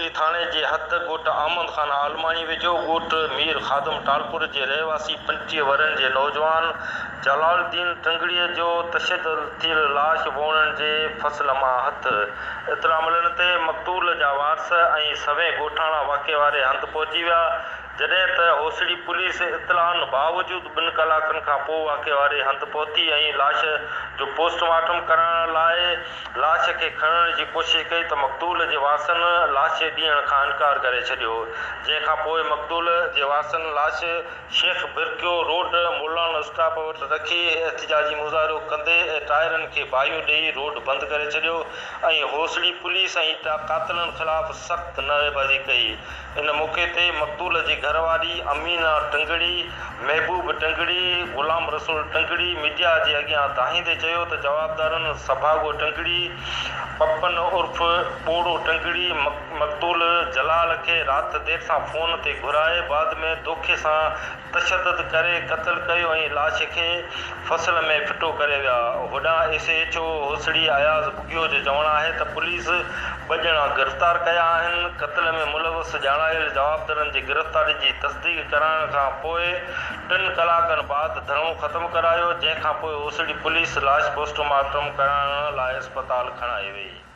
هوسڙي ٿاڻي جي حد ڳوٺ احمد خان عالماڻي ويجهو ڳوٺ مير خادم ٽالپر جي رهواسي 25 ورهين جي نوجوان جلال الدين ٽنگڙي جو تشدد ٿيل لاش ووڻن جي فصل مان هٿ. اطلاع ملڻ تي مقتول جا وارث ۽ سوين ڳوٺاڻا واقعي واري هنڌ پهچي ويا، جڏهن ته هوسڙي پوليس اطلاعن باوجود ٻن ڪلاڪن کان پوء واقعي واري هنڌ پهتي ۽ لاش جو پوسٽ مارٽم ڪرائڻ لاء لاش کي کڻڻ جي ڪوشش ڪئي ته مقتول جي وارثن لاش ڏيڻ کان انڪار ڪري ڇڏيو جنهن کان پوء مقتول جي وارثن لاش شيخ برڪيو روڊ مولانا اسٽاپ وٽ رکي احتجاجي مظاهرو ڪندي ٽائرن کي باهيون ڏئي روڊ بند ڪري ڇڏيو ۽ هوسڙي پوليس ۽ قاتلن خلاف سخت نعريبازي ڪئي. ان موقعي تي مقتول جي گهر واري امينه ٽنگڙي، محبوب ٽنگڙي، غلام رسول ٽنگڙي ميڊيا جي اڳيان دانهيندي چيو ته جوابدارن سڀاڳو ٽنگڙي، پپن عرف ٻوڙو ٽنگڙي، مقتول جلال کي رات دير سان فون تي گهرائي بعد ۾ دوکي سان تشدد ڪري قتل ڪيو ۽ لاش کي فصل ۾ ڦٽو ڪري ويا. هوڏانهن S H O Hosri Ayaz Bughio جو چوڻ آهي ته پوليس ٻه ڄڻا گرفتار ڪيا آهن، قتل ۾ ملوث ڄاڻايل جوابدارن جي گرفتاري جي تصديق ڪرائڻ کان پوء ٽن ڪلاڪن بعد ڌرڻو ختم ڪرايو، جنهن کان پوء هوسڙي پوليس لاش پوسٽ مارٽم ڪرائڻ لاء اسپتال کڻائي وئي.